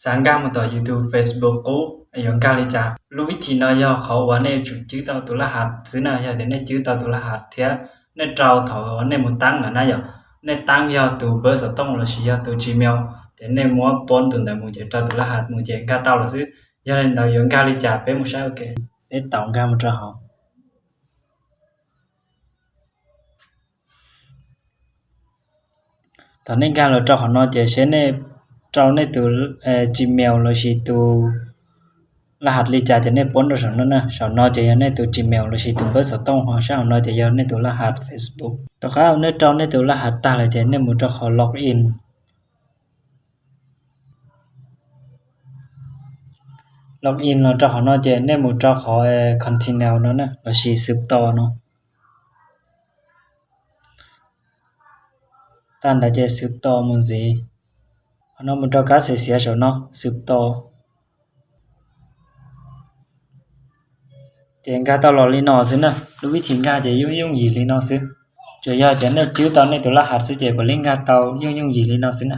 Xav nkag mus tom yus tus Facebook qub yuav nkag li cas? Lub vib thim no yog qhov uas nej yuav tsum cwb tau tus laj hav xwb na. Yog tias nej cwb tau tus laj hav thiab nej rau thaum uas nej mus tab ntawd na yom, nej tab yog tus npawb xov tooj lossis yog tus Gmail, ces nej muab pab tus ntawd mus ces rau tus laj hav mus ces nkag tau lawm xwb. Yog li ntawd yuav nkag li cas peb mus saib ua ke. Peb tau nkag mus rau hauv. Thaum nej nkag los rau qhov no ces seb nej rau nej tus Gmail lossis tus laj hav li cas ces nej pab rau saum no na. Saum no ces yog nej tus Gmail lossis tus npawb xov tooj, ho sab hauv no ces yog nej tus laj hav Facebook. Tom qab nej rau nej tus laj hav tag lawm ces nej mus rau qhov log in. Log in los rau qhov no ces nej mus rau qhov continue no na, lossis xwb tos no. Tag ntawd ces xwb tos mus ntxiv. Qhov no mus rau kab xiav xiav saum no, xwb tos. Ces nkag tau los li no xwb na. Lub vib thim nkag ces yooj yooj yim li no xwb. Tsuas yog tias nej cwb tau nej tus laj hav xwb ces puav leej nkag tau yooj yooj yim li no xwb na.